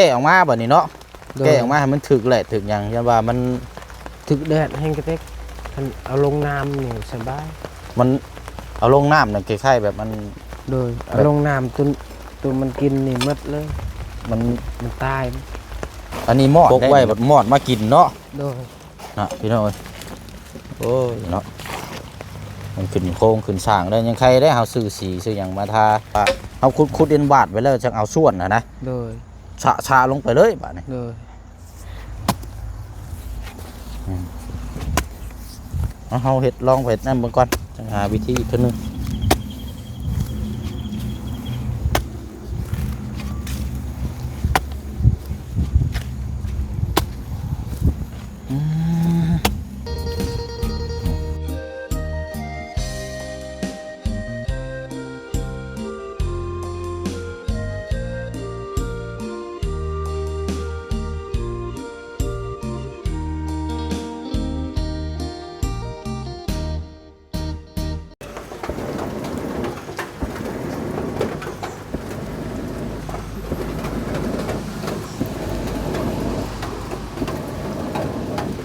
ແກະອອກມາບັດນີ້ເນາະ. ໂດຍ ແກະອອກມາໃຫ້ມັນຖືກແດດຖືກຫຍັງ ຢ້ານວ່າມັນຖືກແດດແຮງກະເຕັກ. ຄັນເອົາລົງນ້ຳນີ້ສະບາຍ. ມັນເອົາລົງນ້ຳນັ້ນຄ້າຍໆແບບມັນ ໂດຍ ແບບ ເອົາລົງນ້ຳ ຕົວ ຕົວມັນກິນນີ້ໝົດເລີຍ. ມັນ ມັນຕາຍ. ອັນນີ້ມອດ ປົກໄວ້ ໄດ້ ບັດມອດມາກິນເນາະ. ໂດຍ ນະ ພີ່ນ້ອງເອີຍ. ໂອ້ຍເນາະ ມັນຂຶ້ນໂຄງຂຶ້ນສ້າງແລ້ວ ຍັງໄຄໄດ້ ເຮົາຊື້ສີຊື້ຫຍັງມາທາ. ເຮົາຂຸດໆດິນບາດໄວ້ແລ້ວ ຈັ່ງເອົາສ່ວນຫັ້ນນະ. ໂດຍ ຊະ ຊະລົງໄປເລີຍບາດນີ້. ໂດຍ ອືມ ເອົາ ເຮົາເຮັດ ລອງເຮັດນັ້ນເບິ່ງກ່ອນ ຈັ່ງຫາວິທີອີກເທື່ອໜຶ່ງ. ອືມ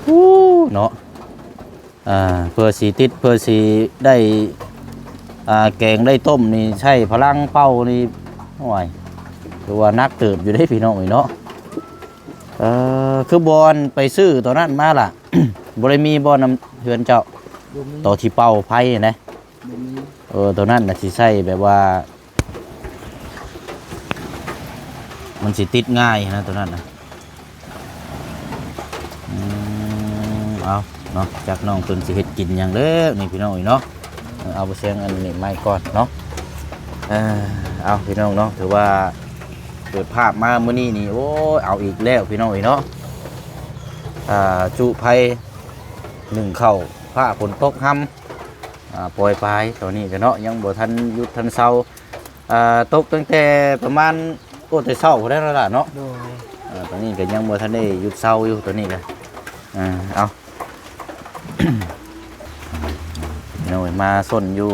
ອູ້ ເນາະ ອ່າ ເພື່ອຊິຕິດ ເພື່ອຊິໄດ້ ອ່າ ແກງໄດ້ຕົ້ມນີ້ ໃຊ້ພະລັງເປົ່ານີ້ ໂອ້ຍ ຖືວ່າໜັກເຕີບຢູ່ເດ້ພີ່ນ້ອງເອີຍເນາະ. ເອີ ຄືບ່ອນໄປຊື້ຕອນນັ້ນມາລະ ບໍ່ໄດ້ມີບໍ່ນຳເຮືອນເຈົ້າ? ບໍ່ມີ. ຕອນທີ່ເປົ່າໄຟນະ? ບໍ່ມີ. ເອີ ຕອນນັ້ນນະ ຊິໃຊ້ແບບວ່າ ມັນຊິຕິດງ່າຍນະ ໂຕນັ້ນນະ. ອືມ ເອົາເນາະ ຈັກນ້ອງເພິ່ນຊິເຮັດກິນຫຍັງແລ້ວນີ້ພີ່ນ້ອງເອີຍເນາະ. ເອີ ເອົາບໍ່ແຊງອັນນີ້ໄມ້ກ່ອນເນາະ. ເອີ ເອົາພີ່ນ້ອງເນາະ ຖືວ່າເປີດພາບມາມື້ນີ້ນີ້ ໂອ້ຍ ເອົາອີກແລ້ວພີ່ນ້ອງເອີຍເນາະ. ອ່າ ຈຸໄຟ ໜຶ້ງເຂົ້າ ຟ້າຝົນຕົກຮຳ ອ່າ ປ່ອຍປາຍ ຕອນນີ້ກະເນາະ ຍັງບໍ່ທັນຢຸດທັນເຊົາ. ອ່າ ຕົກຕັ້ງແຕ່ປະມານ ໂອ້ ແຕ່ເຊົ້າພຸ້ນແຫຼະເນາະຫຼ້າເນາະ. ໂດຍ ອ່າ ຕອນນີ້ກະຍັງບໍ່ທັນໄດ້ຢຸດເຊົາຢູ່ຕອນນີ້ກະ. ອ່າ ເອົາ ໂດຍ ມາຊົນຢູ່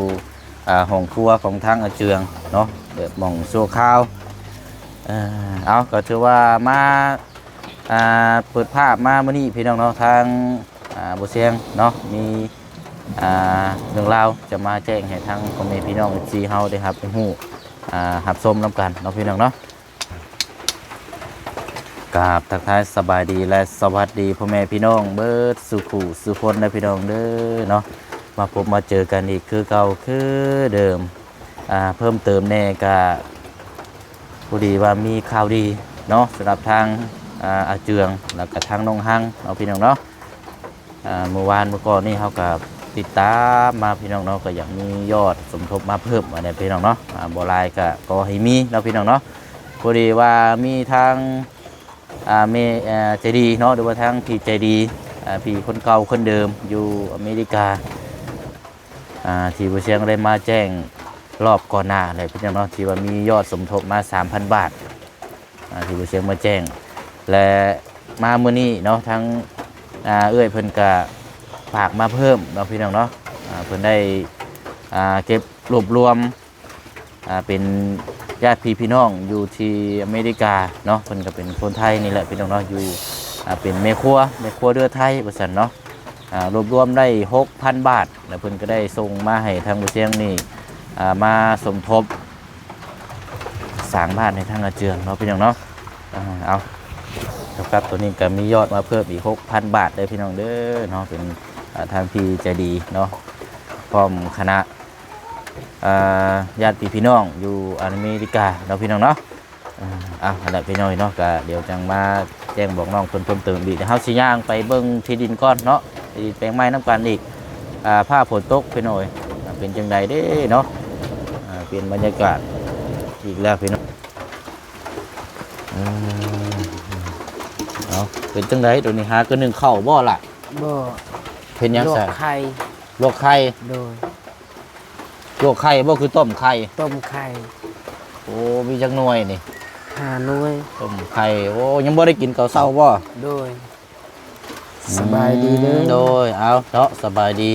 ອ່າ ຫ້ອງຄົວຂອງທາງອາເຈືອງເນາະ ແບບໝ່ອງຊົ່ວຄາວ. ເອີ ເອົາ ກະຖືວ່າມາ ອ່າ ເປີດພາບມາມື້ນີ້ພີ່ນ້ອງເນາະ ທາງ ອ່າ ບໍ່ແຊງເນາະ ມີ ອ່າ ເລື່ອງລາວຈະມາແຈ້ງໃຫ້ທາງພໍ່ແມ່ພີ່ນ້ອງເອັຟຊີເຮົາໄດ້ຮັບຮູ້ ອ່າ ຮັບຊົມນຳກັນເນາະພີ່ນ້ອງເນາະ. ກາບທັກທາຍສະບາຍດີ ແລະ ສະຫວັດດີພໍ່ແມ່ພີ່ນ້ອງເບິດສູ່ຜູ້ສູ່ຄົນເດີພີ່ນ້ອງເດີເນາະ. ມາພົບມາເຈີກັນອີກຄືເກົ່າຄືເດີມ. ອ່າ ເພີ່ມເຕີມແດ່ກະ ພໍດີວ່າມີຂ່າວດີເນາະ ສຳລັບທາງ ອ່າ ອາເຈືອງ ແລ້ວກະທາງນ້ອງຮັງເນາະພີ່ນ້ອງເນາະ. ອ່າ ມື້ວານມື້ກ່ອນນີ້ເຮົາກະຕິດຕາມມາພີ່ນ້ອງເນາະ ກະຢາກມີຍອດສົມທົບມາເພີ່ມຫັ້ນແຫຼະພີ່ນ້ອງເນາະ. ອ່າ ບໍ່ຫຼາຍກະຂໍໃຫ້ມີເນາະພີ່ນ້ອງເນາະ. ພໍດີວ່າມີທາງ ອ່າ ແມ່ ເອີ ໃຈດີເນາະ ຫຼືວ່າທາງພີ່ໃຈດີ ອ່າ ພີ່ຄົນເກົ່າຄົນເດີມຢູ່ອາເມລິກາ ອ່າ ທີ່ບໍ່ຊຽງໄດ້ມາແຈ້ງລອບກ່ອນໜ້າແຫຼະພີ່ນ້ອງເນາະ ທີ່ວ່າມີຍອດສົມທົບມາສາມພັນບາດ ອ່າ ທີ່ບໍ່ຊຽງມາແຈ້ງ ແລະ ມາມື້ນີ້ເນາະ ທາງ ອ່າ ເອື້ອຍເພິ່ນກະຝາກມາເພີ່ມເນາະພີ່ນ້ອງເນາະ. ອ່າ ເພິ່ນໄດ້ ອ່າ ເກັບລວບລວມ ອ່າ ເປັນຍາດພີ່ພີ່ນ້ອງຢູ່ທີ່ອາເມລິກາເນາະ ເພິ່ນກະເປັນຄົນໄທນີ້ແຫຼະພີ່ນ້ອງເນາະ ຢູ່ ອ່າ ເປັນແມ່ຄົວ ແມ່ຄົວເຮືອໄທວ່າຊັ້ນເນາະ. ອ່າ ລວບລວມໄດ້ຫົກພັນບາດ ແລ້ວເພິ່ນກະໄດ້ສົ່ງມາໃຫ້ທາງບໍ່ຊຽງນີ້ ອ່າ ມາສົມທົບສ້າງບ້ານໃຫ້ທາງອາເຈືອງເນາະພີ່ນ້ອງເນາະ. ອ່າ ເອົາ ເທົ່າກັບໂຕນີ້ກະມີຍອດມາເພີ່ມອີກຫົກພັນບາດເດີພີ່ນ້ອງເດີເນາະ ເປັນ ອ່າ ທາງພີ່ໃຈດີເນາະ ພ້ອມຄະນະ ອ່າ ຍາດພີ່ພີ່ນ້ອງຢູ່ອາເມລິກາເນາະພີ່ນ້ອງເນາະ. ອ່າ ເອົາ ຫັ້ນແຫຼະພີ່ນ້ອງເນາະ ກະດຽວຈັ່ງມາແຈ້ງບອກນ້ອງເພິ່ນເພີ່ມເຕີມອີກ. ດຽວເຮົາຊິຍ່າງໄປເບິ່ງທີ່ດິນກ່ອນເນາະ ທີ່ດິນແປງໃໝ່ນຳກັນອີກ. ອ່າ ຟ້າຝົນຕົກພີ່ນ້ອງເອີຍ ເປັນຈັ່ງໃດເດ້ເນາະ. ອ່າ ປ່ຽນບັນຍາກາດອີກແລ້ວພີ່ນ້ອງ. ອືມ ເອົາ ເປັນຈັ່ງໃດໂຕນີ້ ຫາກະໜຶ້ງເຂົ້າບໍ່ລະ? ບໍ່ ເຮັດຫຍັງຊັ້ນ? ລວກໄຂ່ ລວກໄຂ່. ໂດຍ ລວກໄຂ່ບໍ່ ຄືຕົ້ມໄຂ່? ຕົ້ມໄຂ່. ໂອ້ ມີຈັກໜ່ວຍນີ້? ຫ້າໜ່ວຍ. ຕົ້ມໄຂ່. ໂອ້ ຍັງບໍ່ໄດ້ກິນເຂົ້າເຊົ້າບໍ່? ໂດຍ ອືມ ສະບາຍດີເດີ. ໂດຍ ເອົາເນາະ ສະບາຍດີ.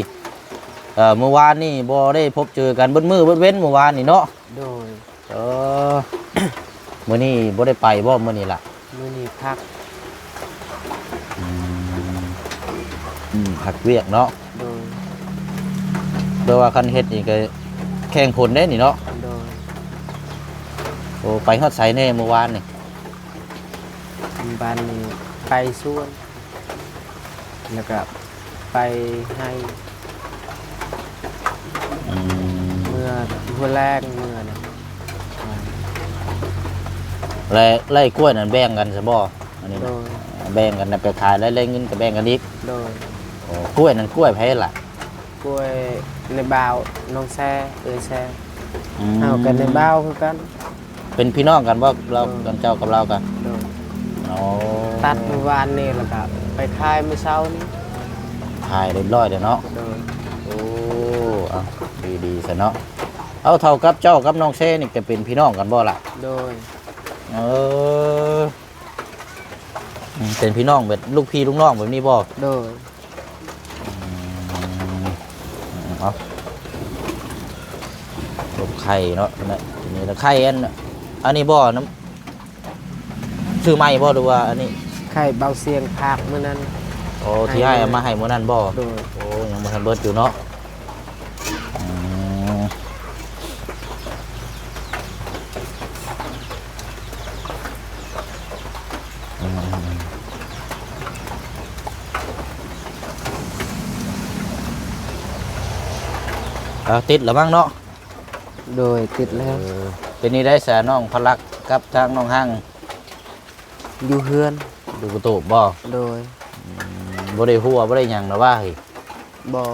ເອີ ມື້ວານນີ້ບໍ່ໄດ້ພົບເຈີກັນເບິດມື້ເບິດເວັນ ມື້ວານນີ້ເນາະ. ໂດຍ ເອີ ມື້ນີ້ບໍ່ໄດ້ໄປບໍ່ ມື້ນີ້ລະ? ມື້ນີ້ພັກ. ອືມ ອືມ ພັກວຽກເນາະ. ໂດຍ. ແປວ່າຄັນເຮັດນີ້ກໍແຂ່ງຝົນເດ້ນີ້ເນາະ. ໂດຍ. ໂອ້ ໄປຮອດໃສແດ່ມື້ວານນີ້? ມື້ວານນີ້ໄປສວນ ແລ້ວກໍໄປໄຮ່. ອືມ ເມື່ອຫົວແລງເມື່ອນະ. ແລະ ໄລ່ກ້ວຍນັ້ນແບ່ງກັນຊະບໍ່? ອັນນີ້ນະ. ໂດຍ. ແບ່ງກັນນະ ໄປຂາຍ ໄດ້ເງິນກໍແບ່ງກັນອີກ. ໂດຍ. ໂອ້ ກ້ວຍນັ້ນກ້ວຍໃຜລະ? ກ້ວຍໃນບ່າວ ນ້ອງແຊ ເອື້ອຍແຊ. ອືມ ເຮົາກັນໃນບ່າວຄືກັນ. ເປັນພີ່ນ້ອງກັນບໍ່ລາວ? ໂດຍ. ກັບເຈົ້າກັບລາວກະ? ໂດຍ. ໂອ້ ຕັດມື້ວານນີ້ ແລ້ວກະໄປຂາຍມື້ເຊົ້ານີ້. ຂາຍຮຽບຮ້ອຍແລ້ວເນາະ. ໂດຍ. ໂອ້ ເອົາ ດີໆ ຊະເນາະ. ເອົາ ເທົ່າກັບເຈົ້າກັບນ້ອງເຊນີ້ກະເປັນພີ່ນ້ອງກັນບໍ່ລະ? ໂດຍ. ເອີ ເປັນພີ່ນ້ອງແບບລູກພີ່ລູກນ້ອງແບບນີ້ບໍ່? ໂດຍ. ອືມ ເອົາ ຕົ້ມໄຂ່ເນາະ ນີ້ລະໄຂ່ອັນ ອັນນີ້ບໍ່ ນ້ຳ ຊື້ໃໝ່ບໍ່ ຫຼືວ່າອັນນີ້? ໄຂ່ເບົາສຽງພາກມື້ນັ້ນ. ໂອ້ ທີ່ອ້າຍເອົາມາໃຫ້ມື້ນັ້ນບໍ່? ໂດຍ. ໂອ້ ຍັງບໍ່ທັນເບິດຢູ່ເນາະ. ອືມ ເອົາ ຕິດລະມັ້ງເນາະ. ໂດຍ ຕິດແລ້ວ. ເອີ ເປັນນີ້ໄດ້ສາ ນ້ອງພະລັກກັບທາງນ້ອງຮັງ? ຢູ່ເຮືອນ. ຢູ່ກະຕູບບໍ່? ໂດຍ. ອືມ ບໍ່ໄດ້ຫົວ ບໍ່ໄດ້ຫຍັງລະວ່າເຮີ້ຍ? ບໍ່.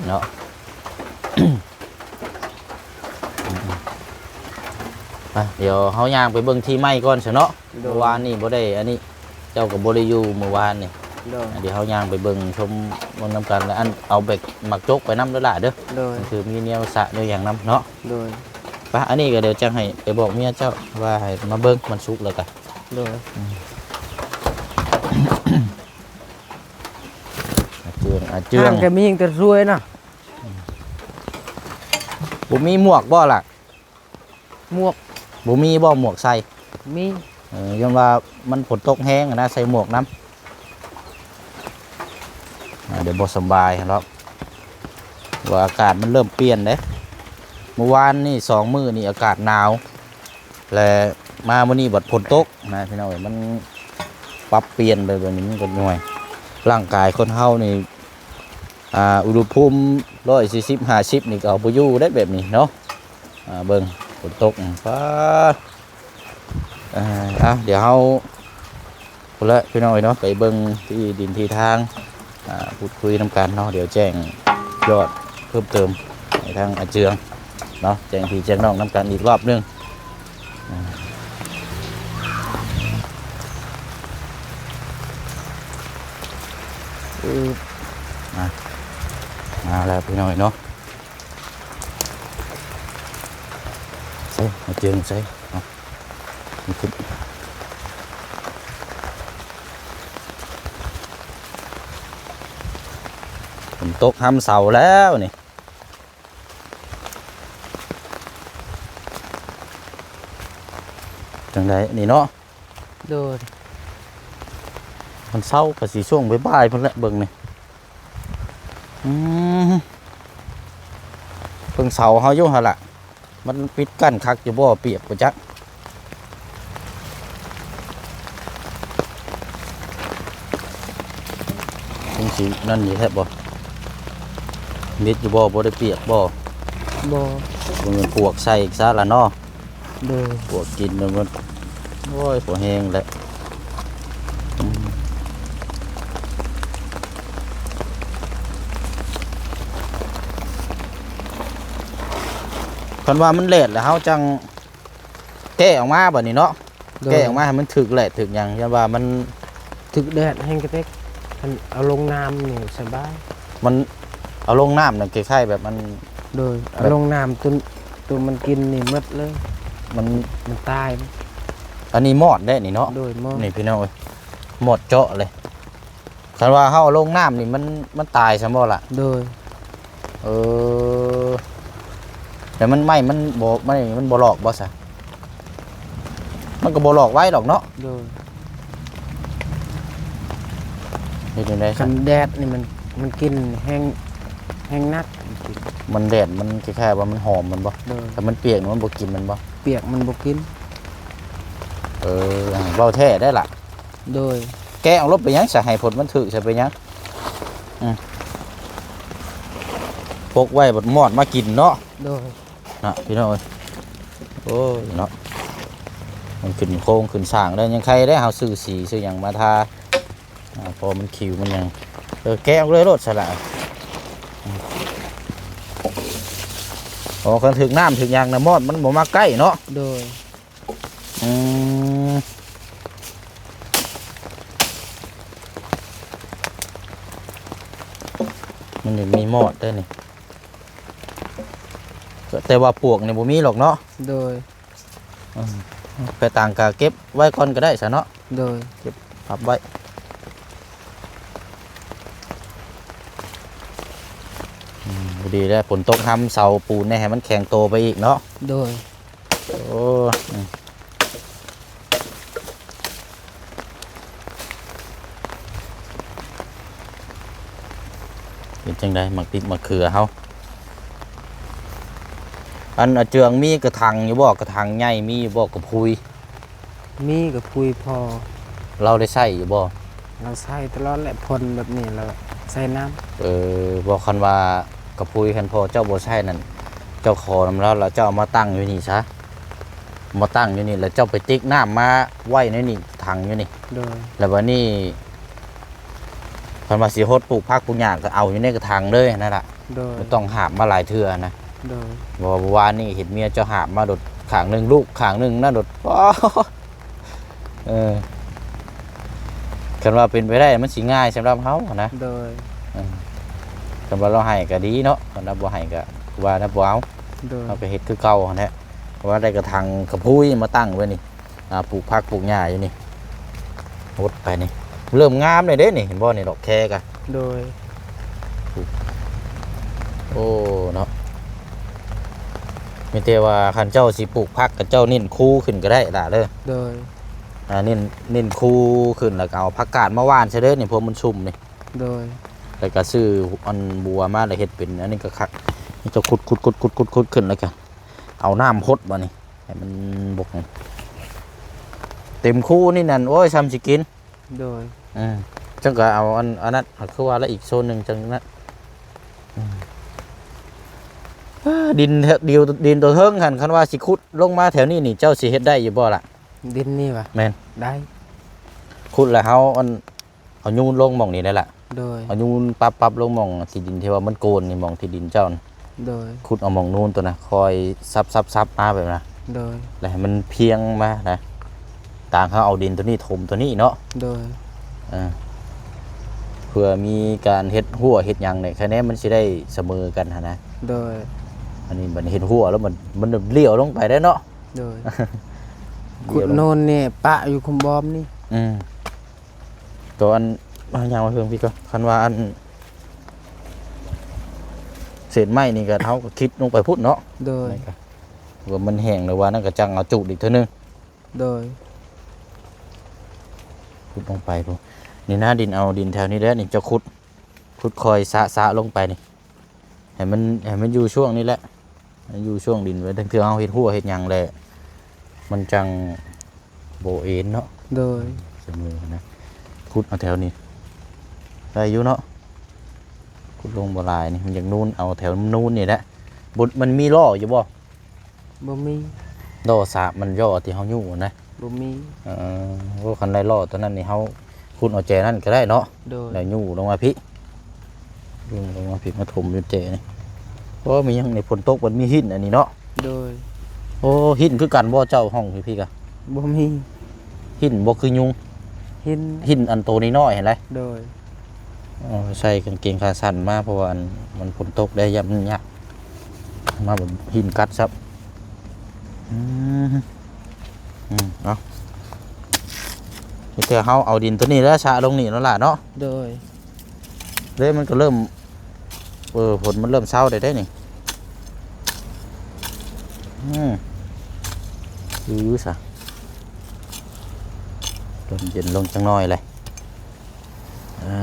ເນາະ. ອາ ດຽວເຮົາຍ່າງໄປເບິ່ງທີ່ໃໝ່ກ່ອນຊະເນາະ. ໂດຍ. ເມື່ອວານນີ້ບໍ່ໄດ້ອັນນີ້ ເຈົ້າກໍບໍ່ໄດ້ຢູ່ເມື່ອວານນີ້. ໂດຍ. ອາ ດຽວເຮົາຍ່າງໄປເບິ່ງຊົມເບິ່ງນຳກັນ ແລະ ອັນ ເອົາແບກໝາກຈົກໄປນຳເດີຫຼ້າເດີ. ໂດຍ. ຄືມີແນວສະແນວຫຍັງນຳເນາະ. ໂດຍ. ປະ ອັນນີ້ກໍດຽວຈັ່ງໃຫ້ໄປບອກເມຍເຈົ້າວ່າໃຫ້ມາເບິ່ງມັນສຸກແລ້ວກະ. ໂດຍ. ອືມ ອາເຈືອງ ອາເຈືອງ ຮ້ານກໍມີແຕ່ສວຍນະ. ອືມ ບໍ່ມີໝວກບໍ່ລະ? ໝວກ ບໍ່ມີບໍ່ໝວກໃສ່? ມີ. ເອີ ຍ້ອນວ່າມັນຝົນຕົກແຮງນະ ໃສ່ໝວກນຳ. ອາ ດຽວບໍ່ສະບາຍຫັ້ນດອກ ວ່າອາກາດມັນເລີ່ມປ່ຽນເດ້. ເມື່ອວານນີ້ສອງມື້ນີ້ອາກາດໜາວ ແລະ ມາມື້ນີ້ບັດຝົນຕົກນະ ພີ່ນ້ອງເອີຍ. ມັນປັບປ່ຽນໄປແບບນີ້ ມັນກໍຫຍັງ ຮ່າງກາຍຄົນເຮົານີ້ ອາ ອຸນຫະພູມຮ້ອຍສີ່ສິບ ຫ້າສິບນີ້ກໍເອົາບໍ່ຢູ່ໄດ໋ແບບນີ້ເນາະ. ອາ ເບິ່ງຝົນຕົກ ປາ ເອີ ເອົາ ດຽວເຮົາ ພຸ້ນແຫຼະ ພີ່ນ້ອງເອີຍເນາະ ໄປເບິ່ງທີ່ດິນທີ່ທາງ ອາ ພູດຄຸຍນຳກັນເນາະ. ດຽວແຈ້ງຍອດເພີ່ມເຕີມໃຫ້ທາງອາເຈືອງເນາະ ແຈ້ງພີ່ແຈ້ງນ້ອງນຳກັນອີກລອບໜຶ່ງ. ອາ ອື ມາ ມາແລ້ວ ພີ່ນ້ອງເອີຍເນາະ. ໃສ່ ມາເຈີງໃສ່ ເອົາ ມັນຂຶ້ນ ຝົນຕົກຫ້ຳເສົາແລ້ວນີ້. ຈັ່ງໃດນີ້ເນາະ? ໂດຍ. ມັນເຊົ້າກໍຊິຊ່ວງບ່າຍໆ ພຸ້ນແຫຼະ ເບິ່ງນີ້. ອືມ ເບິ່ງເສົາເຮົາຢູ່ຫັ້ນລະ ມັນປິດກັ້ນຄັກຢູ່ບໍ່ ປຽກບໍ່ຈັກ. ມັນຊິນັ້ນຢູ່ແທ້ບໍ່? ມິດຢູ່ບໍ່? ບໍ່ໄດ້ປຽກບໍ່? ບໍ່. ບໍ່ແມ່ນປວກໃສ່ອີກຊະລະເນາະ. ໂດຍ. ປວກກິນແລ້ວມັນ ໂອ້ຍ ພໍແຮງແຫຼະ. ອືມ ຄັນວ່າມັນແດດແລ້ວ ເຮົາຈັ່ງແກະອອກມາບັດນີ້ເນາະ. ໂດຍ. ແກະອອກມາໃຫ້ມັນຖືກແດດຖືກຫຍັງ ຢ້ານວ່າມັນຖືກແດດແຮງກະເຕັກ. ຄັນເອົາລົງນ້ຳນີ້ສະບາຍ. ມັນເອົາລົງນ້ຳນັ້ນ ຄ້າຍໆແບບມັນ ໂດຍ. ແບບເອົາລົງນ້ຳ ຕົວ ຕົວມັນກິນນີ້ໝົດເລີຍ. ມັນ ມັນຕາຍ. ອັນນີ້ມອດເດ້ນີ້ເນາະ. ໂດຍ ມອດ. ນີ້ພີ່ນ້ອງເອີຍ ມອດເຈາະເລີຍ. ຄັນວ່າເຮົາເອົາລົງນ້ຳນີ້ ມັນ ມັນຕາຍຊັ້ນບໍ່ລະ? ໂດຍ. ເອີ ແຕ່ມັນ ໄມ້ມັນບໍ່ ໄມ້ມັນບໍ່ຫຼອກບໍ່ຊະ? ມັນກໍບໍ່ຫຼອກໄວດອກເນາະ. ໂດຍ. ເຮັດຈັ່ງໃດ? ຄັນແດດນີ້ມັນ ມັນກິນແຮງ ແຮງໜັກ ມັນກິນ ມັນແດດ ມັນຄ້າຍໆວ່າມັນຫອມແມ່ນບໍ່? ໂດຍ. ຖ້າມັນປຽກນີ້ມັນບໍ່ກິນແມ່ນບໍ່? ປຽກມັນບໍ່ກິນ. ເອີ ເວົ້າແທ້ໄດ໋ລະ. ໂດຍ. ແກະເອົາໂລດ ເປັນຫຍັງຊະ ໃຫ້ຜົນມັນຖືກຊະ ເປັນຫຍັງ? ອືມ ປົກໄວ້ບັດມອດມາກິນເນາະ. ໂດຍ. ນະ ພີ່ນ້ອງເອີຍ ໂອ້ຍເນາະ ມັນຂຶ້ນໂຄງຂຶ້ນສ້າງແລ້ວ ຍັງໄຄໄດ້ ເຮົາຊື້ສີຊື້ຫຍັງມາທາ ອາ ພໍມັນຂິວມັນຫຍັງ ເອີ ແກະອອກເລີຍໂລດຊະລະ. ອືມ ອໍ ຄັນຖືກນ້ຳຖືກຫຍັງນະ ມອດມັນບໍ່ມັກໃກ້ເນາະ. ໂດຍ. ອືມ ມັນຍັງມີມອດເດ້ນີ້. ແຕ່ວ່າປວກນີ້ບໍ່ມີດອກເນາະ. ໂດຍ. ອືມ ໄປຕ່າງກະເກັບໄວ້ກ່ອນກໍໄດ້ຊະເນາະ. ໂດຍ. ເກັບພັບໄວ້. ອືມ ພໍດີແລ້ວ ຝົນຕົກຫ້ຳເສົາປູນນີ້ໃຫ້ມັນແຂງໂຕໄປອີກເນາະ. ໂດຍ. ໂອ້ ອືມ ເປັນຈັ່ງໃດ ໝາກຕິກໝາກເຂືອເຮົາ? ອັນອາເຈືອງມີກະຖັງຢູ່ບໍ່? ກະຖັງໃຫຍ່ມີຢູ່ບໍ່? ກະພຸຍ ມີກະພຸຍພໍ່. ລາວໄດ້ໃຊ້ຢູ່ບໍ່? ລາວໃຊ້ຕະຫຼອດແຫຼະ ຝົນແບບນີ້ລາວໃສ່ນຳ. ເອີ ບໍ່ ຄັນວ່າກະພຸຍ ຄັນພໍ່ເຈົ້າບໍ່ໃຊ້ນັ້ນ ເຈົ້າຂໍນຳລາວ ແລ້ວເຈົ້າເອົາມາຕັ້ງຢູ່ນີ້ຊະ ມາຕັ້ງຢູ່ນີ້ ແລ້ວເຈົ້າໄປຕິກນ້ຳມາໄວ້ໃນນີ້ ຖັງຢູ່ນີ້. ໂດຍ. ແລ້ວບາດນີ້ ຄັນວ່າຊິຫົດປູກຜັກປູກຫຍ້າກໍເອົາຢູ່ໃນກະຖັງເລີຍຫັ້ນນະ. ໂດຍ. ບໍ່ຕ້ອງຫາບມາຫຼາຍເທື່ອນະ. ໂດຍ. ເພາະວ່າວານນີ້ເຫັນເມຍເຈົ້າຫາບມາໂດດ ຂ້າງໜຶ່ງລູກ ຂ້າງໜຶ່ງນະໂດດ ເອີ ຄັນວ່າເປັນໄປໄດ້ມັນຊິງ່າຍສຳລັບເຮົາຫັ້ນນະ. ໂດຍ. ເອີ ຄັນວ່າລາວໃຫ້ກໍດີເນາະ ຄັນວ່າບໍ່ໃຫ້ກໍວ່ານຳບໍ່ເອົາ. ໂດຍ. ເຮົາກໍເຮັດຄືເກົ່າຫັ້ນແຫຼະ ເພາະວ່າໄດ້ກະຖັງກະພຸຍມາຕັ້ງໄວ້ນີ້ ອ່າ ປູກຜັກປູກຫຍ້າຢູ່ນີ້ ຫົດໄປນີ້ ເລີ່ມງາມແລ້ວເດ້ນີ້ ເຫັນບໍ່ນີ້ ດອກແຄກະ. ໂດຍ. ໂອ້ ເນາະ ມີແຕ່ວ່າຄັນເຈົ້າຊິປູກຜັກ ກໍເຈົ້າເນັ້ນຄູຂຶ້ນກໍໄດ້ຫຼະເດີ. ໂດຍ. ອ່າ ເນັ້ນ ເນັ້ນຄູຂຶ້ນ ແລ້ວກໍເອົາຜັກກາດມາຫວ່ານໃສ່ເດີນີ້ ເພາະມັນຊຸ່ມນີ້. ໂດຍ. ແລ້ວກໍຊື້ອັນບົວມາ ແລ້ວເຮັດເປັນອັນນີ້ກໍຄັກ ນີ້ເຈົ້າຂຸດໆໆໆຂຶ້ນ ແລ້ວກໍເອົານ້ຳຫົດບາດນີ້ ໃຫ້ມັນບົກ ເຕັມຄູນີ້ນັ້ນ ໂອ້ຍ ຊ່ຳຊິກິນ. ໂດຍ. ເອີ ຈັ່ງກໍເອົາອັນ ອັນນັ້ນ ຄືວ່າລະ ອີກໂຊນໜຶ່ງຈັ່ງນັ້ນ. ອືມ ດິນແຖວ ດິນ ດິນຕົວເທິງຫັ້ນ ຄັນວ່າຊິຂຸດລົງມາແຖວນີ້ນີ້ ເຈົ້າຊິເຮັດໄດ້ຢູ່ບໍ່ລະ? ດິນນີ້ຫວາ? ແມ່ນ. ໄດ້. ຂຸດແລ້ວເຮົາອັນ ເອົາໂຍນລົງໝ່ອງນີ້ໄດ້ລະ. ໂດຍ. ເອົາໂຍນປັບໆລົງໝ່ອງທີ່ດິນທີ່ວ່າມັນໂກນນີ້ ໝ່ອງທີ່ດິນເຈົ້ານະ. ໂດຍ. ຂຸດເອົາໝ່ອງໂນນຕົວນະ ຄ່ອຍສັບໆໆມາແບບນັ້ນ. ໂດຍ. ແລ້ວໃຫ້ມັນພຽງມານະ ຕາງເຮົາເອົາດິນຕົວນີ້ຖົມຕົວນີ້ເນາະ. ໂດຍ. ເອີ ເພື່ອມີການເຮັດຮົ້ວເຮັດຫຍັງນີ້ ຄະແນນມັນຊິໄດ້ສະເໝີກັນຫັ້ນນະ. ໂດຍ. ອັນນີ້ມັນເຮັດຮົ້ວແລ້ວມັນ ມັນລ້ຽວລົງໄປໄດ້ເນາະ. ໂດຍ. ຂຸດໂນນນີ້ປະຢູ່ຂຸມບອມນີ້. ອືມ. ຕົວອັນ ມາຍ່າງມາເທິງພີ້ກ່ອນ ຄັນວ່າອັນ ເສດໄມ້ນີ້ກໍ ເຮົາກໍຄິດລົງໄປພຸ້ນເນາະ. ໂດຍ. ນີ້ກໍ ວ່າມັນແຫ້ງແລ້ວວ່ານັ້ນ ກໍຈັ່ງເອົາຈູດອີກເທື່ອໜຶ່ງ. ໂດຍ. ຂຸດລົງໄປພຸ້ນ ນີ້ນະ ດິນ ເອົາດິນແຖວນີ້ແຫຼະ ນີ້ເຈົ້າຂຸດ ຂຸດຄ່ອຍສະ ສະລົງໄປນີ້ ໃຫ້ມັນ ໃຫ້ມັນຢູ່ຊ່ວງນີ້ແຫຼະ ໃຫ້ຢູ່ຊ່ວງດິນໄວ້ ເທື່ອເຮົາເຮັດຮົ້ວເຮັດຫຍັງແຫຼະ ມັນຈັ່ງບໍ່ເອັນເນາະ. ໂດຍ. ສະເໝີນະ ຂຸດເອົາແຖວນີ້ ໄດ້ຢູ່ເນາະ ຂຸດລົງບໍ່ຫຼາຍນີ້ ມັນຢາກນູນ ເອົາແຖວນູນນີ້ແຫຼະ. ບໍ່ ມັນມີລໍ້ຢູ່ບໍ່? ບໍ່ມີ. ລໍ້ສາກມັນຍໍ້ທີ່ເຮົາຍູ້ນະ? ບໍ່ມີ. ເອີ ໂອ້ ຄັນໄດ້ລໍ້ຕົວນັ້ນນີ້ ເຮົາຂຸດເອົາແຈນັ້ນກໍໄດ້ເນາະ. ໂດຍ. ແລ້ວຍູ້ລົງມາພີ້ ຍູ້ລົງມາພີ້ ມາຖົມຢູ່ແຈນີ້. ໂອ້ ມີຫຍັງນີ້ ຝົນຕົກມັນມີຫີນອັນນີ້ເນາະ. ໂດຍ. ໂອ້ ຫີນຄືກັນບໍ່ເຈົ້າຫ້ອງຢູ່ພີ້ກະ? ບໍ່ມີ. ຫີນບໍ່ຄືຍຸງ? ຫີນ ຫີນອັນໂຕນ້ອຍໆຫັ້ນແຫຼະ. ໂດຍ. ເອົາໃສ່ກາງເກງຂາສັ້ນມາ ເພາະວ່າມັນຝົນຕົກໄດ້ ຢ້ານມັນຍາກ ມາແບບຫີນກັດຊ້ຳ. ອືມ ອືມ ເອົາ ມີແຕ່ເຮົາເອົາດິນຕົວນີ້ແຫຼະ ຊະລົງນີ້ເນາະຫຼ້າເນາະ. ໂດຍ. ເດ້ ມັນກໍເລີ່ມ ເອີ ຝົນມັນເລີ່ມເຊົາໄດ້ເດ້ນີ້. ອືມ ຄືຊະ ເຢັນລົງຈັກໜ້ອຍແຫຼະ. ເອີ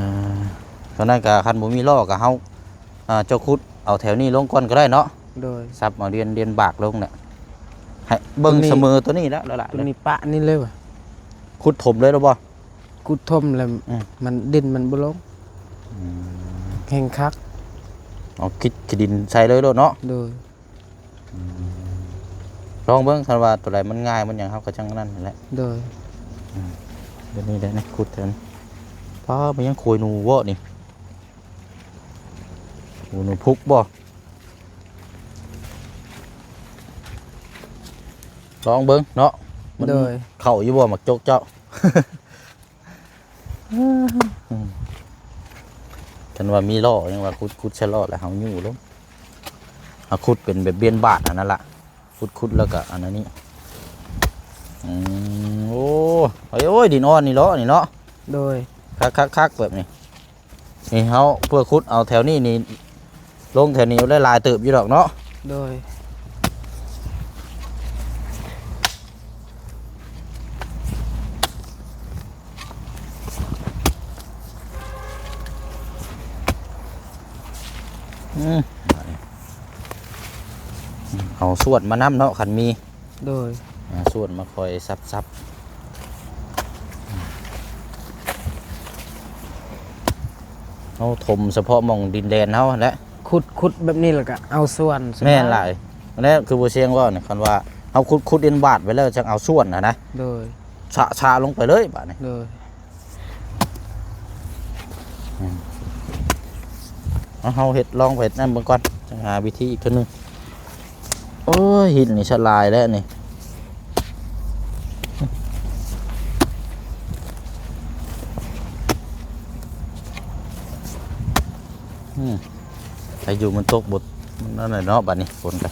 ເທົ່ານັ້ນກໍຄັນບໍ່ມີລໍ້ກໍເຮົາ ອ່າ ເຈົ້າຂຸດເອົາແຖວນີ້ລົງກ່ອນກໍໄດ້ເນາະ. ໂດຍ. ສັບເອົາລຽນ ລຽນບາກລົງແຫຼະ ໃຫ້ເບິ່ງ ຕົວນີ້ ສະເໝີຕົວນີ້ແລ້ວລະ. ຕົວນີ້ປະນີ້ເລີຍວະ? ຂຸດຖົມເລີຍລະບໍ່? ຂຸດຖົມແລ້ວ ອືມ ມັນ ດິນມັນບໍ່ລົງ. ອືມ ແຮງຄັກ. ເອົາຂີ້ ຂີ້ດິນໃສ່ເລີຍໂລດເນາະ. ໂດຍ. ອືມ ລອງເບິ່ງ ຄັນວ່າຕົວໃດມັນງ່າຍມັນຫຍັງ ເຮົາກໍຈັ່ງນັ້ນແຫຼະ. ໂດຍ. ອືມ ດຽວນີ້ແຫຼະ ຂຸດແຖວນີ້. ປ້າ ມັນຍັງໂຂຍໜູບໍ່ນີ້? ໂອ້ ໜູພຸກບໍ່? ລອງເບິ່ງເນາະ ມັນ ໂດຍ ເຂົ້າຢູ່ບໍ່ໝາກຈົກເຈົ້າ? ອືມ ຄັນວ່າມີລໍ້ ຍັງວ່າຂຸດ ຂຸດໃສ່ລໍ້ແລ້ວເຮົາຍູ້ລົງ. ເຮົາຂຸດເປັນແບບບຽນບາດຫັ້ນນະລະ ຂຸດ ຂຸດແລ້ວກໍອັນນັ້ນນີ້. ອືມ ໂອ້ ໂອ້ຍ ດິນອ່ອນນີ້ເນາະ ນີ້ເນາະ. ໂດຍ. ຄັກໆໆ ແບບນີ້. ນີ້ເຮົາເພື່ອຂຸດເອົາແຖວນີ້ນີ້ ລົງແຖວນີ້ໄດ້ຫຼາຍເຕີບຢູ່ດອກເນາະ. ໂດຍ. ອືມ ເອົາສ່ວນມານຳເນາະ ຄັນມີ. ໂດຍ. ອ່າ ສ່ວນມາຄອຍສັບໆ ເຮົາຖົມສະເພາະໝ່ອງດິນແດນເຮົາຫັ້ນແຫຼະ. ຂຸດ ຂຸດແບບນີ້ແລ້ວກະເອົາສ່ວນ. ແມ່ນຫຼາຍ. ແລ້ວຄືບໍ່ຊຽງເວົ້ານີ້ ຄັນວ່າເຮົາຂຸດ ຂຸດດິນບາດໄວ້ແລ້ວ ຈັ່ງເອົາສ່ວນຫັ້ນນະ. ໂດຍ. ຊະ ຊະລົງໄປເລີຍບາດນີ້. ໂດຍ. ອືມ ເອົາ ເຮົາເຮັດ ລອງເຮັດນັ້ນເບິ່ງກ່ອນ ຈັ່ງຫາວິທີອີກເທື່ອໜຶ່ງ. ໂອ້ຍ ຫີນນີ້ສະຫຼາຍແລ້ວນີ້. ອືມ ພາຍຸມັນຕົກ ບໍ່ ມັນນັ້ນແຫຼະເນາະ ບາດນີ້ຝົນກໍ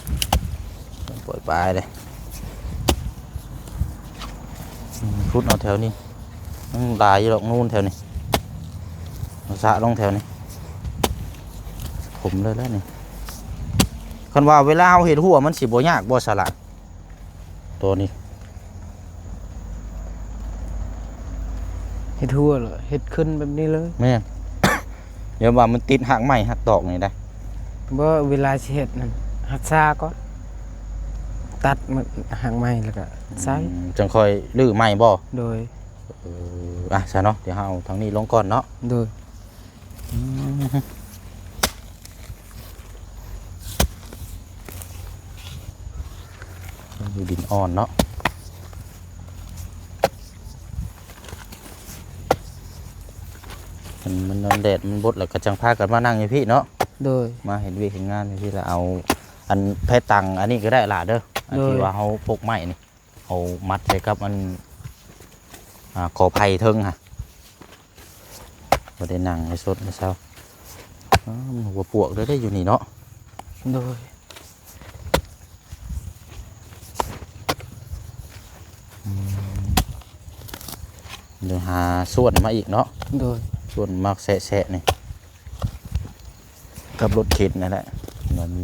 ປ່ອຍປາຍເດ້. ອືມ ຂຸດເອົາແຖວນີ້ ມັນຫຼາຍຢູ່ດອກ ນູນແຖວນີ້ ສະລົງແຖວນີ້ ຖົມເລີຍແຫຼະນີ້. ຄັນວ່າເວລາເຮົາເຮັດຮົ້ວ ມັນຊິບໍ່ຍາກບໍ່ ສະຫຼະ ໂຕນີ້? ເຮັດຮົ້ວເລີຍ ເຮັດຂຶ້ນແບບນີ້ເລີຍ. ແມ່ນ. ຢ່າວ່າມັນຕິດຮາກໄມ້ຮາກຕອກນີ້ໄດ໋. ບໍ່ ເວລາຊິເຮັດນັ້ນ ຮັກສາກ່ອນ ຕັດມັນຮາກໄມ້ແລ້ວກໍໃສ່. ອືມ ຈັ່ງຄ່ອຍຮື້ໃໝ່ບໍ່? ໂດຍ. ເອີ ອ່ະ ຊະເນາະ ດຽວເຮົາເອົາທາງນີ້ລົງກ່ອນເນາະ. ໂດຍ. ອືມ ຢູ່ດິນອ່ອນເນາະ ມັນ ມັນ ມັນແດດມັນບົດ ແລ້ວກໍຈັ່ງພາກັນມານັ່ງຢູ່ພີ້ເນາະ. ໂດຍ. ມາເຮັດວຽກເຮັດງານຢູ່ພີ້ ແລ້ວເອົາອັນແພຕັງອັນນີ້ກໍໄດ້ຫຼະເດີ ອັນ ໂດຍ ທີ່ວ່າເຮົາປົກໄມ້ນີ້ ເອົາມັດໃສ່ກັບອັນ ອ່າ ກໍໄຜ່ເທິງຫັ້ນ ບໍ່ໄດ້ນັ່ງໃຫ້ສົດໃຫ້ເຊົາ. ອ້າວ ມັນຫົວປວກເດີ ໄດ້ຢູ່ນີ້ເນາະ. ໂດຍ. ອືມ ດຽວຫາສ່ວນມາອີກເນາະ. ໂດຍ. ສ່ວນມາແຊະໆ ນີ້ ກັບລົດເຂັນນັ້ນແຫຼະ ມັນມີ.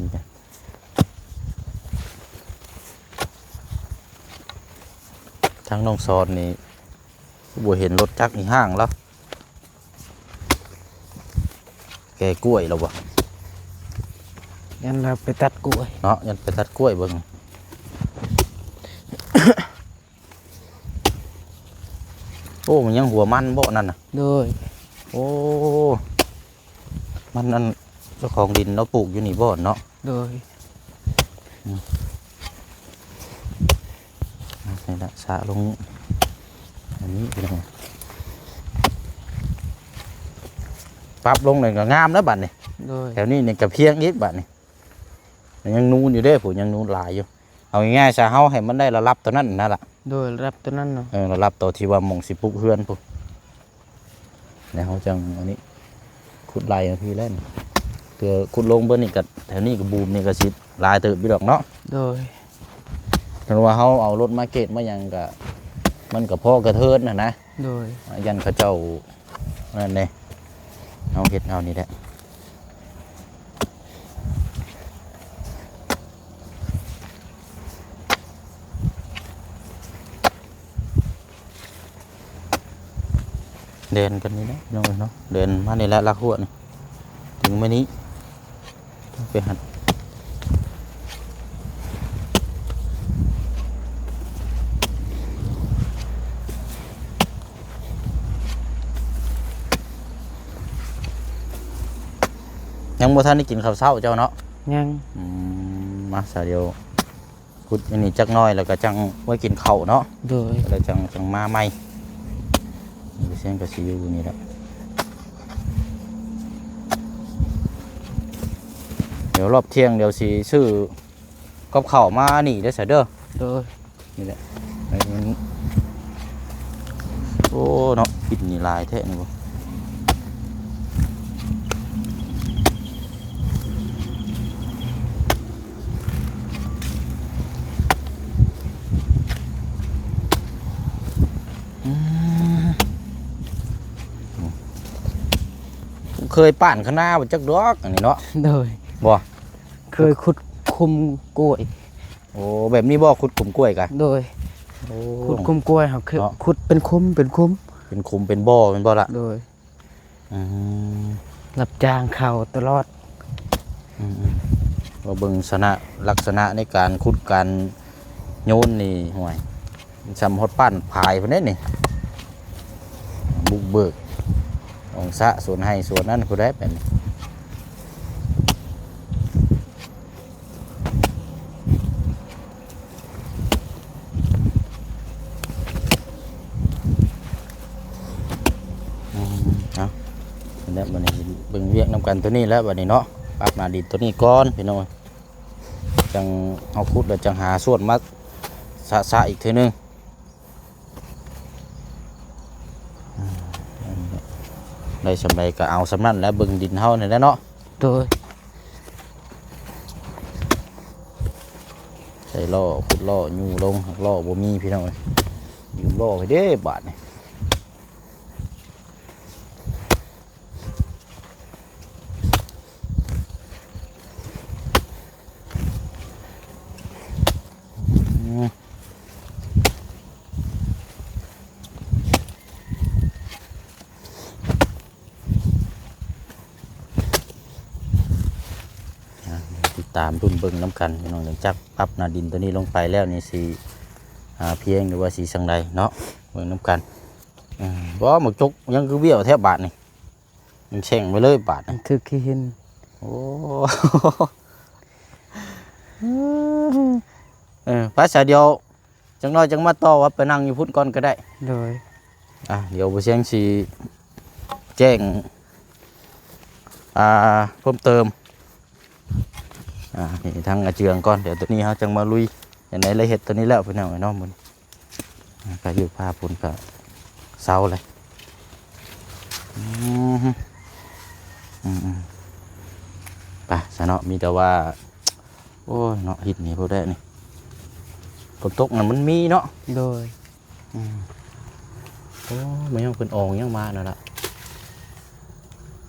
ທາງນ້ອງສອນນີ້ບໍ່ເຫັນລົດຈັກອີ່ຫ້າງລາວ ແກ່ກ້ວຍລາວບໍ່? ຢ້ານລາວໄປຕັດກ້ວຍເນາະ ຢ້ານໄປຕັດກ້ວຍເບິ່ງ. ໂອ້ ມັນຍັງຫົວມັນບໍ່ນັ້ນນະ? ໂດຍ. ໂອ້ ມັນອັນເຈົ້າຂອງດິນເນາະ ປູກຢູ່ນີ້ບໍ່ເນາະ? ໂດຍ. ອືມ ນີ້ລະ ສະລົງອັນນີ້ ປັບລົງນີ້ກໍງາມແລ້ວບາດນີ້. ໂດຍ. ແຖວນີ້ນີ້ກໍພຽງອີກບາດນີ້ ມັນຍັງນູນຢູ່ເດ້ ຜູ້ຍັງນູນຫຼາຍຢູ່. ເອົາງ່າຍໆຊະ ເຮົາໃຫ້ມັນໄດ້ລະດັບຕົວນັ້ນນະລະ. ໂດຍ ລະດັບຕົວນັ້ນເນາະ. ເອີ ລະດັບຕົວທີ່ວ່າໝ່ອງຊິປຸກເຮືອນພຸ້ນ ແລ້ວເຮົາຈັ່ງອັນນີ້ ຂຸດໄລ່ມາພີ້ແລ້ວນີ້ ເພື່ອຂຸດລົງເບິດນີ້ ກໍແຖວນີ້ກໍບູມນີ້ກໍຊິຫຼາຍເຕີບຢູ່ດອກເນາະ. ໂດຍ. ຄັນວ່າເຮົາເອົາລົດມາເກດມາຫຍັງກໍ ມັນກໍພໍກະເທີນຫັ້ນນະ. ໂດຍ. ຢ້ານເຂົາເຈົ້າ ນັ້ນເດ້ ເຮົາເຮັດເອົານີ້ແຫຼະ. ແລ່ນກັນນີ້ແຫຼະ ນ້ອງເອີຍເນາະ ແລ່ນມານີ້ແຫຼະ ລັກຮົ້ວນີ້ ເຖິງມື້ນີ້ ໄປຫັ້ນ ຍັງບໍ່ທັນໄດ້ກິນເຂົ້າເຊົ້າເຈົ້າເນາະ? ຍັງ. ອືມ ມາຊະ ດຽວ ຂຸດອັນນີ້ຈັກໜ້ອຍ ແລ້ວກໍຈັ່ງໄວ້ກິນເຂົ້າເນາະ. ໂດຍ. ແລ້ວຈັ່ງ ຈັ່ງມາໃໝ່. ເຊັ່ນກໍຊິຢູ່ນີ້ແຫຼະ. ດຽວຮອບທ່ຽງ ດຽວຊິຊື້ກັບເຂົ້າມານີ້ເດີຊະເດີ. ໂດຍ. ນີ້ແຫຼະ ໄປມັນ ໂອ້ ເນາະ ກິນນີ້ຫຼາຍແທ້ນີ້ບໍ່. ອືມ ເຄີຍປ້ານຄະນາບໍ່ຈັກດອກ ອັນນີ້ເນາະ. ໂດຍ. ບໍ່ ເຄີຍຂຸດຂຸມກ້ວຍ. ໂອ້ ແບບນີ້ບໍ່ ຂຸດຂຸມກ້ວຍກະ? ໂດຍ. ໂອ້ ຂຸດຂຸມກ້ວຍ ເຮົາເຄີຍ ເນາະ ຂຸດເປັນຂຸມ ເປັນຂຸມ ເປັນຂຸມເປັນບໍ່ແມ່ນບໍ່ລະ? ໂດຍ. ອືມ ຮັບຈ້າງເຂົາຕະຫຼອດ. ອືມໆ ວ່າເບິ່ງສະນະ ລັກສະນະໃນການຂຸດການໂຍນນີ້ ຫ້ວຍ ສ່ຳຮອດປ້ານພາຍພຸ້ນເດ້ນີ້ ບຸກເບີກ ອອງສະສວນໄຮ່ສວນນັ້ນພຸ້ນແຫຼະ ແບບນີ້. ອືມ ເອົາ ແລ້ວບັດນີ້ເບິ່ງວຽກນຳກັນໂຕນີ້ແລ້ວບັດນີ້ເນາະ ປັບໜ້າດິນໂຕນີ້ກ່ອນພີ່ນ້ອງ ຈັ່ງເຮົາຂຸດແລ້ວຈັ່ງຫາສວນມາສະໆອີກເທື່ອໜຶ່ງ. ໄດ້ສ່ຳໃດກໍເອົາສ່ຳນັ້ນແຫຼະ ເບິ່ງດິນເຮົານີ້ແຫຼະເນາະ. ໂດຍ. ໃສ່ລໍ້ ຂຸດລໍ້ຍູ້ລົງ ລ້ອບໍ່ມີພີ່ນ້ອງເອີຍ ຢືມລໍ້ໄປເດ້ບາດນີ້. ອືມ ອ່າ ຕິດຕາມລຸ້ນເບິ່ງນຳກັນພີ່ນ້ອງ ຫຼັງຈາກປັບໜ້າດິນໂຕນີ້ລົງໄປແລ້ວນີ້ຊິ ອ່າ ພຽງ ຫຼືວ່າຊິຈັ່ງໃດເນາະ ເບິ່ງນຳກັນ. ອືມ ບໍ່ ໝາກຈົກຍັງຄືບ້ຽວແທ້ບາດນີ້. ມັນແຊ່ງໄປເລີຍບາດນີ້ ມັນຖືກຂີ້ຫີນ. ໂອ້ ເອີ ໄປຊະ ດຽວຈັກໜ້ອຍຈັ່ງມາຕໍ່ ວ່າໄປນັ່ງຢູ່ພຸ້ນກ່ອນກໍໄດ້. ໂດຍ. ອ່າ ດຽວບໍ່ຊຽງຊິແຈ້ງ ອ່າ ເພີ່ມເຕີມ ອ່າ ນີ້ທາງອາເຈືອງກ່ອນ ດຽວໂຕນີ້ເຮົາຈັ່ງມາລຸຍ. ຈັ່ງໃດລະເຮັດໂຕນີ້ແລ້ວພີ່ນ້ອງເອີຍເນາະ ມື້ນີ້ ອ່າ ກະຢູ່ພາພຸ້ນກະເຊົາແລ້ວ. ອືມ ອືມ ອືມ ໄປຊະເນາະ ມີແຕ່ວ່າ ໂອ້ຍເນາະ ຮີດນີ້ບໍ່ໄດ້ນີ້ ຝົນຕົກນັ້ນມັນມີເນາະ. ໂດຍ. ອືມ ໂອ້ ແມ່ນຫຍັງເພິ່ນອອກຫຍັງມານັ້ນລະ?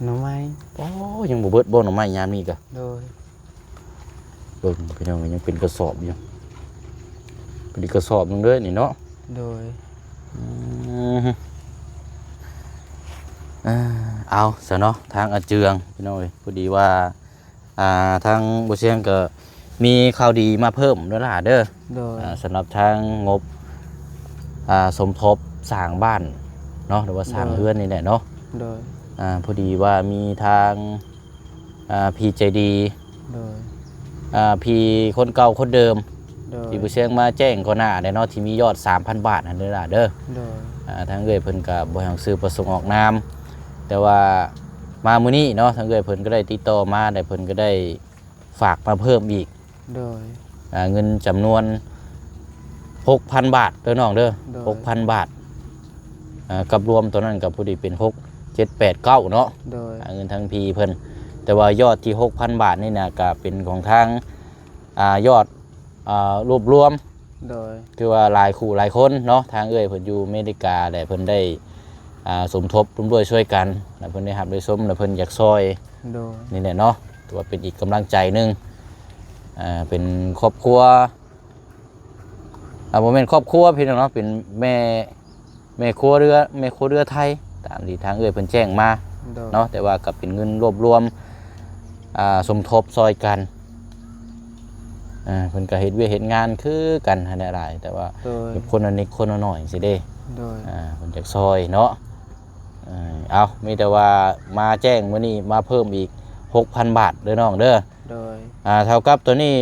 ໜໍ່ໄມ້. ໂອ້ ຍັງບໍ່ເບິດບໍ່ໜໍ່ໄມ້ຍາມນີ້ກະ? ໂດຍ. ເບິ່ງພີ່ນ້ອງ ຍັງເປັນກະສອບຢູ່ ເປັນອີກກະສອບໜຶ່ງເດີນີ້ເນາະ. ໂດຍ. ອືມ ເອົາຊະເນາະ ທາງອາເຈືອງພີ່ນ້ອງເອີຍ ພໍດີວ່າ ອ່າ ທາງບໍ່ຊຽງກໍມີຂ່າວດີມາເພີ່ມເດີຫຼ້າເດີ. ໂດຍ. ອ່າ ສຳລັບທາງງົບ ອ່າ ສົມທົບສ້າງບ້ານເນາະ ຫຼືວ່າສ້າງເຮືອນນີ້ແຫຼະເນາະ. ໂດຍ. ອ່າ ພໍດີວ່າມີທາງ ອ່າ ພີ່ໃຈດີ ໂດຍ ອ່າ ພີ່ຄົນເກົ່າຄົນເດີມ ໂດຍ ທີ່ບໍ່ຊຽງມາແຈ້ງກ່ອນໜ້າແຫຼະເນາະ ທີ່ມີຍອດສາມພັນບາດຫັ້ນເດີຫຼ້າເດີ. ໂດຍ. ອ່າ ທາງເອື້ອຍເພິ່ນກໍບໍ່ໃຫ້ອອກຊື່ປະສົງອອກນາມ ແຕ່ວ່າມາມື້ນີ້ເນາະ ທາງເອື້ອຍເພິ່ນກໍໄດ້ຕິດຕໍ່ມາ ແລະ ເພິ່ນກໍໄດ້ຝາກມາເພີ່ມອີກ. ໂດຍ. ອ່າ ເງິນຈຳນວນຫົກພັນບາດເດີນ້ອງເດີ. ໂດຍ. ຫົກພັນບາດ ອ່າ ກັບລວມຕົວນັ້ນກໍພໍດີເປັນຫົກ ເຈັດ ແປດ ເກົ້າເນາະ. ໂດຍ. ອ່າ ເງິນທາງພີ່ເພິ່ນ ແຕ່ວ່າຍອດທີ່ຫົກພັນບາດນີ້ນະ ກໍເປັນຂອງທາງ ອ່າ ຍອດ ອ່າ ລວບລວມ ໂດຍ ຖືວ່າຫຼາຍຄູ່ຫຼາຍຄົນເນາະ ທາງເອື້ອຍເພິ່ນຢູ່ອາເມລິກາ ແລະ ເພິ່ນໄດ້ ອ່າ ສົມທົບຮ່ວມດ້ວຍຊ່ວຍກັນ ແລະ ເພິ່ນໄດ້ຮັບໄດ້ຊົມ ແລະ ເພິ່ນຢາກຊ່ອຍ ໂດຍ ນີ້ແຫຼະເນາະ ຖືວ່າເປັນອີກກຳລັງໃຈໜຶ່ງ ອ່າ ເປັນຄອບຄົວ ອ່າ ບໍ່ແມ່ນຄອບຄົວພີ່ນ້ອງເນາະ ເປັນແມ່ ແມ່ຄົວເຮືອ ແມ່ຄົວເຮືອໄທ ຕາມທີ່ທາງເອື້ອຍເພິ່ນແຈ້ງມາ ໂດຍ ເນາະ ແຕ່ວ່າກໍເປັນເງິນລວບລວມ ອ່າ ສົມທົບຊ່ອຍກັນ ອ່າ ເພິ່ນກໍເຮັດວຽກເຮັດງານຄືກັນຫັ້ນແຫຼະຫຼາຍ ແຕ່ວ່າ ໂດຍ ແບບຄົນລະນິດຄົນລະໜ້ອຍຊີ້ເດ້ ໂດຍ ອ່າ ເພິ່ນຢາກຊ່ອຍເນາະ ເອີ ເອົາ ມີແຕ່ວ່າມາແຈ້ງມື້ນີ້ມາເພີ່ມອີກຫົກພັນບາດເດີນ້ອງເດີ ໂດຍ ອ່າ ເທົ່າກັບຕົວນີ້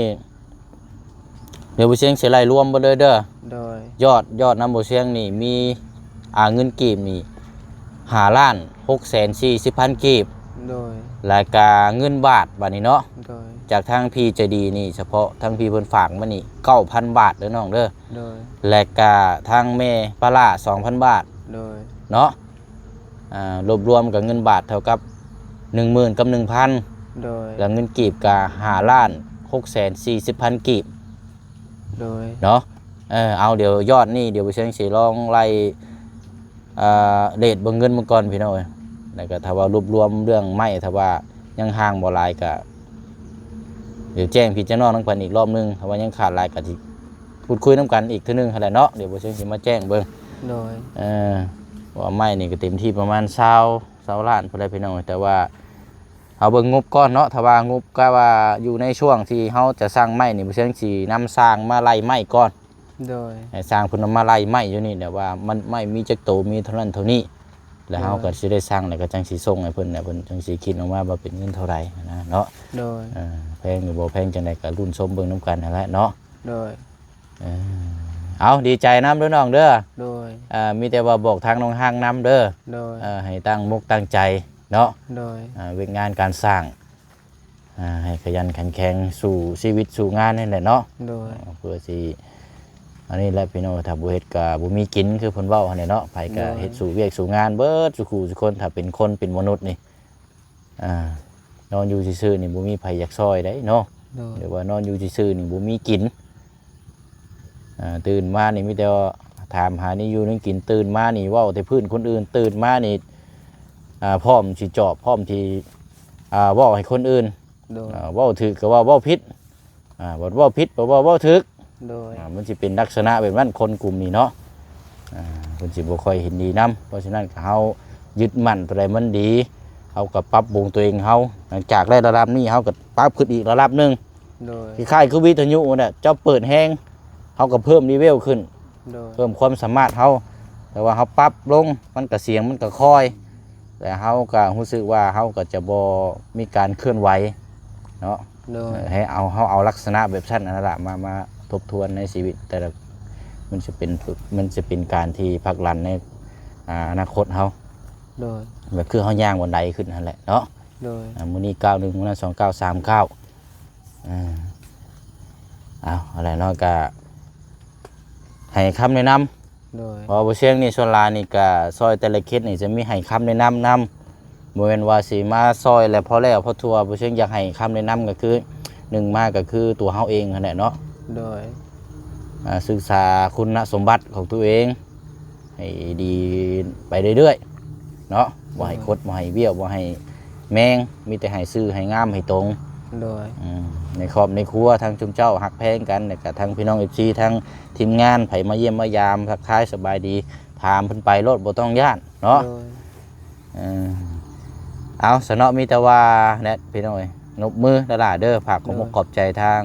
ດຽວບໍ່ຊຽງຊິໄລ່ລວມເບິດເລີຍເດີ ໂດຍ ຍອດ ຍອດນຳບໍ່ຊຽງນີ້ມີ ອ່າ ເງິນກີບນີ້ຫ້າລ້ານຫົກແສນສີ່ສິບພັນກີບ ໂດຍ ແລ້ວກະເງິນບາດບາດນີ້ເນາະ ໂດຍ ຈາກທາງພີ່ໃຈດີນີ້ ສະເພາະທາງພີ່ເພິ່ນຝາກມານີ້ເກົ້າພັນບາດເດີນ້ອງເດີ ໂດຍ ແລ້ວກະທາງແມ່ປາຫຼ້າສອງພັນບາດ ໂດຍ ເນາະ ອ່າ ລວບລວມກັບເງິນບາດເທົ່າກັບໜຶ່ງໝື່ນກັບໜຶ່ງພັນ ໂດຍ ແລ້ວເງິນກີບກະຫ້າລ້ານຫົກແສນສີ່ສິບພັນກີບ ໂດຍ ເນາະ ເອີ ເອົາ ດຽວຍອດນີ້ ດຽວບໍ່ຊຽງຊິລອງໄລ່ ເອີ ເຣດເບິ່ງເງິນເບິ່ງກ່ອນພີ່ນ້ອງເອີຍ ແລ້ວກະຖ້າວ່າລວບລວມເລື່ອງໄມ້ ຖ້າວ່າຍັງຫ່າງບໍ່ຫຼາຍກະ ດຽວແຈ້ງພີ່ແຈ້ງນ້ອງນຳກັນອີກລອບໜຶ່ງ ຖ້າວ່າຍັງຂາດຫຼາຍກະຊິ ພູດຄຸຍນຳກັນອີກເທື່ອໜຶ່ງຫັ້ນແຫຼະເນາະ ດຽວບໍ່ຊຽງຊິມາແຈ້ງເບິ່ງ ໂດຍ ເອີ ເພາະວ່າໄມ້ນີ້ກໍເຕັມທີ່ປະມານຊາວ ຊາວລ້ານພຸ້ນແຫຼະພີ່ນ້ອງ ແຕ່ວ່າເຮົາເບິ່ງງົບກ່ອນເນາະ ຖ້າວ່າງົບກະວ່າຢູ່ໃນຊ່ວງທີ່ເຮົາຈະສັ່ງໄມ້ນີ້ ບໍ່ຊຽງຊິນຳຊ່າງມາໄລ່ໄມ້ກ່ອນ ໂດຍ ໃຫ້ຊ່າງເພິ່ນນຳມາໄລ່ໄມ້ຢູ່ນີ້ແຫຼະວ່າມັນ ໄມ້ມີຈັກໂຕ ມີເທົ່ານັ້ນເທົ່ານີ້ ແລ້ວເຮົາ ໂດຍ ກໍຊິໄດ້ສັ່ງ ແລ້ວກໍຈັ່ງຊິສົ່ງໃຫ້ເພິ່ນ ແລ້ວເພິ່ນຈັ່ງຊິຄິດອອກມາວ່າເປັນເງິນເທົ່າໃດນະເນາະ ໂດຍ ເອີ ແພງຫຼືບໍ່ແພງຈັ່ງໃດກໍລຸ້ນຊົມເບິ່ງນຳກັນຫັ້ນແຫຼະເນາະ ໂດຍ ເອີ ເອົາ ດີໃຈນຳເດີນ້ອງເດີ ໂດຍ ເອີ ມີແຕ່ວ່າບອກທາງນ້ອງຮັກນຳເດີ ໂດຍ ເອີ ໃຫ້ຕັ້ງອົກຕັ້ງໃຈເນາະ ໂດຍ ເອີ ວຽກງານການສ້າງ ອ່າ ໃຫ້ຂະຫຍັນຂັນແຂງ ສູ້ຊີວິດສູ້ງານຫັ້ນແຫຼະເນາະ ໂດຍ ເພື່ອຊິ ອັນນີ້ແຫຼະພີ່ນ້ອງ ຖ້າບໍ່ເຮັດກໍບໍ່ມີກິນ ຄືເພິ່ນເວົ້າຫັ້ນແຫຼະເນາະ ໃຜກໍ ໂດຍ ເຮັດສູ້ວຽກສູ້ງານເບິດສູ່ຄູ່ສູ່ຄົນ ຖ້າເປັນຄົນເປັນມະນຸດນີ້ ອ່າ ນອນຢູ່ຊື່ໆນີ້ບໍ່ມີໃຜຢາກຊ່ອຍໃດເນາະ ໂດຍ ຫຼືວ່ານອນຢູ່ຊື່ໆນີ້ບໍ່ມີກິນ ອ່າ ຕື່ນມານີ້ມີແຕ່ວ່າຖາມຫາແນວຢູ່ແນວກິນ ຕື່ນມານີ້ເວົ້າແຕ່ພື້ນຄົນອື່ນ ຕື່ນມານີ້ ອ່າ ພ້ອມຊິຈອບ ພ້ອມທີ່ ອ່າ ເວົ້າໃຫ້ຄົນອື່ນ ໂດຍ ອ່າ ເວົ້າຖືກກໍເວົ້າ ເວົ້າຜິດ ອ່າ ບັດເວົ້າຜິດກໍເວົ້າ ເວົ້າຖືກ ໂດຍ ອ່າ ມັນຊິເປັນລັກສະນະແບບນັ້ນ ຄົນກຸ່ມນີ້ເນາະ ອ່າ ເພິ່ນຊິບໍ່ຄ່ອຍເຫັນດີນຳ ເພາະສະນັ້ນກໍເຮົາຍຶດໝັ້ນຕົວໃດມັນດີ ເຮົາກໍປັບປຸງຕົວເອງເຮົາ ຫຼັງຈາກໄດ້ລະດັບນີ້ ເຮົາກໍປັບຂຶ້ນອີກລະດັບໜຶ່ງ ໂດຍ ຄ້າຍໆຄືວິທະຍຸຫັ້ນແຫຼະ ເຈົ້າເປີດແຮງ ເຮົາກໍເພີ່ມເລເວວຂຶ້ນ ໂດຍ ເພີ່ມຄວາມສາມາດເຮົາ ແຕ່ວ່າເຮົາປັບລົງ ມັນກໍສຽງມັນກໍຄ່ອຍ ແລະເຮົາກໍຮູ້ສຶກວ່າເຮົາກໍຈະບໍ່ມີການເຄື່ອນໄຫວເນາະ ໂດຍ ເອີ ໃຫ້ເອົາ ເຮົາເອົາລັກສະນະແບບຊັ້ນຫັ້ນລະ ມາ ມາທົບທວນໃນຊີວິດ ແຕ່ລະ ມັນຈະເປັນ ມັນຈະເປັນການທີ່ຜັກດັນໃນ ອ່າ ອະນາຄົດເຮົາ ໂດຍ ແບບຄືເຮົາຍ່າງບັນໄດຂຶ້ນຫັ້ນແຫຼະເນາະ ໂດຍ ອ່າ ມື້ນີ້ກ້າວໜຶ່ງ ມື້ນັ້ນສອງກ້າວ ສາມກ້າວ ອ່າ ເອົາ ອັນນັ້ນເນາະ ກະໃຫ້ຄຳແນະນຳ ໂດຍ ເພາະວ່າບໍ່ຊຽງນີ້ ສ່ວນຫຼາຍນີ້ກະຊ່ອຍແຕ່ລະເຂດນີ້ຈະມີໃຫ້ຄຳແນະນຳນຳ ບໍ່ແມ່ນວ່າຊິມາຊ່ອຍແລ້ວພໍແລ້ວພໍທົ່ວ ບໍ່ຊຽງຢາກໃຫ້ຄຳແນະນຳກໍຄື ໜຶ່ງມາກໍຄືຕົວເຮົາເອງຫັ້ນແຫຼະເນາະ ໂດຍ ອ່າ ສຶກສາຄຸນນະສົມບັດຂອງຕົວເອງ ໃຫ້ດີໄປເລື້ອຍໆເນາະ ບໍ່ໃຫ້ ໂດຍ ຄົດ ບໍ່ໃຫ້ບ້ຽວ ບໍ່ໃຫ້ແມງ ມີແຕ່ໃຫ້ຊື່ ໃຫ້ງາມ ໃຫ້ຕົງ ໂດຍ ອືມ ໃນຄອບໃນຄົວ ທັງຊຸມເຈົ້າຮັກແພງກັນ ແລ້ວກະທັງພີ່ນ້ອງເອັຟຊີ ທັງທີມງານ ໃຜມາຢ້ຽມມາຢາມ ທັກທາຍສະບາຍດີ ຖາມເພິ່ນໄປໂລດ ບໍ່ຕ້ອງຢ້ານເນາະ ໂດຍ ເອີ ເອົາ ສະເນາະ ມີແຕ່ວ່າແຫຼະພີ່ນ້ອງເອີຍ ນົບມືຫຼາຍໆເດີ ຝາກຂອບອົກ ໂດຍ ຂອບໃຈທາງ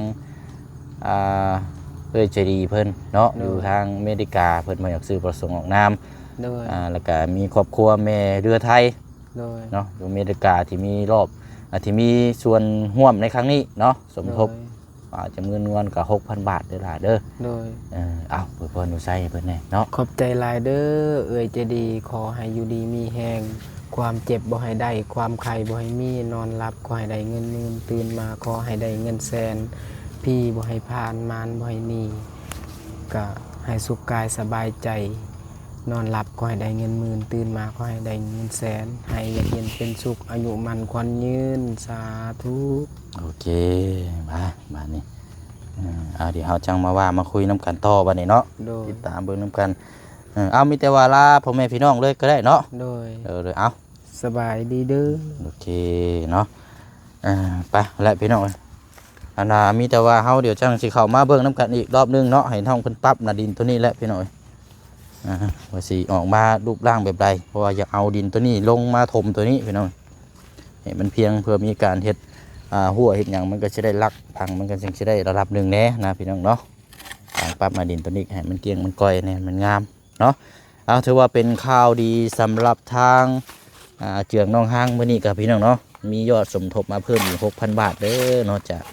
ອ່າ ເອື້ອຍໃຈດີເພິ່ນເນາະ ໂດຍ ຢູ່ທາງອາເມລິກາ ເພິ່ນບໍ່ຢາກຊື່ປະສົງອອກນາມ ໂດຍ ອ່າ ແລ້ວກະມີຄອບຄົວແມ່ເຮືອໄທ ໂດຍ ເນາະ ຢູ່ອາເມລິກາທີ່ມີລອບ ອ່າ ທີ່ມີສ່ວນຮ່ວມໃນຄັ້ງນີ້ເນາະ ສົມທົບ ໂດຍ ອ່າ ຈຳນວນເງິນກໍຫົກພັນບາດເດີຫຼາຍເດີ ໂດຍ ເອີ ເອົາ ອວຍພອນອວຍໄຊໃຫ້ເພິ່ນແດ່ເນາະ ຂອບໃຈຫຼາຍເດີ ເອື້ອຍໃຈດີ ຂໍໃຫ້ຢູ່ດີມີແຮງ ຄວາມເຈັບບໍ່ໃຫ້ໄດ້ ຄວາມໄຂ້ບໍ່ໃຫ້ມີ ນອນຫຼັບຂໍໃຫ້ໄດ້ເງິນໝື່ນ ຕື່ນມາຂໍໃຫ້ໄດ້ເງິນແສນ ຜີບໍ່ໃຫ້ຜ່ານ ມານບໍ່ໃຫ້ໜີ ກະໃຫ້ສຸກກາຍສະບາຍໃຈ ນອນຫຼັບຂໍໃຫ້ໄດ້ເງິນໝື່ນ ຕື່ນມາຂໍໃຫ້ໄດ້ເງິນແສນ ໃຫ້ຢູ່ເຢັນເປັນສຸກ ອາຍຸໝັ້ນຂວັນຍືນ ສາທຸ. ໂອເຄ ມາ ບາດນີ້ ເອີ ເອົາ ດຽວເຮົາຈັ່ງມາວ່າມາຄຸຍນຳກັນຕໍ່ບາດນີ້ເນາະ ໂດຍ ຕິດຕາມເບິ່ງນຳກັນ ເອີ ເອົາ ມີແຕ່ວ່າລາພໍ່ແມ່ພີ່ນ້ອງເລີຍກໍໄດ້ເນາະ ໂດຍ ເອີ ເອົາ ສະບາຍດີເດີ ໂອເຄເນາະ ອ່າ ໄປແຫຼະພີ່ນ້ອງເອີຍ ອັນນ່າ ມີແຕ່ວ່າເຮົາດຽວຈັ່ງຊິເຂົ້າມາເບິ່ງນຳກັນອີກລອບໜຶ່ງເນາະ ໃຫ້ນ້ອງເພິ່ນປັບໜ້າດິນໂຕນີ້ແຫຼະພີ່ນ້ອງເອີຍ ອ່າ ວ່າຊິອອກມາຮູບຮ່າງແບບໃດ ເພາະວ່າຢາກເອົາດິນໂຕນີ້ລົງມາຖົມໂຕນີ້ພີ່ນ້ອງ ໃຫ້ມັນພຽງ ເພື່ອມີການເຮັດ ອ່າ ຮົ້ວເຮັດຫຍັງ ມັນກໍຊິໄດ້ຫຼັກພັງ ມັນກໍຈັ່ງຊິໄດ້ລະດັບໜຶ່ງແດ່ນະພີ່ນ້ອງເນາະ. ການປັບໜ້າດິນໂຕນີ້ໃຫ້ມັນກ້ຽງມັນກ້ອຍແດ່ ໃຫ້ມັນງາມເນາະ. ເອົາ ຖືວ່າເປັນຂ່າວດີສຳລັບທາງ ອ່າ ເຈືອງໜອງຮາງ ມື້ນີ້ກັບພີ່ນ້ອງເນາະ ມີຍອດສົມທົບມາເພີ່ມອີກຫົກພັນບາດເດີເນາະ ຈາກ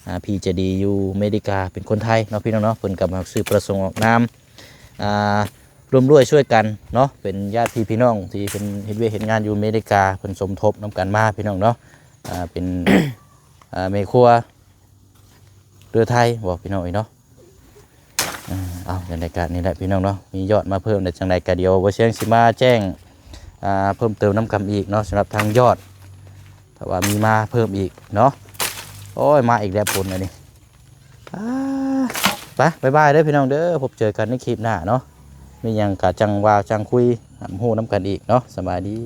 ອ່າ ພີ່ໃຈດີຢູ່ອາເມລິກາ ເປັນຄົນໄທເນາະພີ່ນ້ອງເນາະ. ເພິ່ນກໍມາຊື່ປະສົງອອກນາມ ອ່າ ຮ່ວມດ້ວຍຊ່ວຍກັນເນາະ ເປັນຍາດພີ່ພີ່ນ້ອງທີ່ເພິ່ນເຮັດວຽກເຮັດງານຢູ່ອາເມລິກາ ເພິ່ນສົມທົບນຳກັນມາພີ່ນ້ອງເນາະ. ອ່າ ເປັນ ອ່າ ແມ່ຄົວເຮືອໄທບໍພີ່ນ້ອງເອີຍເນາະ. ອ່າ ເອົາ ຈັ່ງໃດກະນີ້ແຫຼະພີ່ນ້ອງເນາະ ມີຍອດມາເພີ່ມແລ້ວ ຈັ່ງໃດກະດຽວບໍ່ຊຽງຊິມາແຈ້ງ ອ່າ ເພີ່ມເຕີມນຳກັນອີກເນາະ ສຳລັບທາງຍອດ ຖ້າວ່າມີມາເພີ່ມອີກເນາະ. ໂອ້ຍ ມາອີກແລ້ວຝົນອັນນີ້. ອ່າ ໄປ ບາຍບາຍເດີພີ່ນ້ອງເດີ ພົບເຈີກັນໃນຄລິບໜ້າເນາະ. ມີຫຍັງກະຈັ່ງວ່າຈັ່ງຄຸຍ ຮັບຮູ້ນຳກັນອີກເນາະ. ສະບາຍດີ.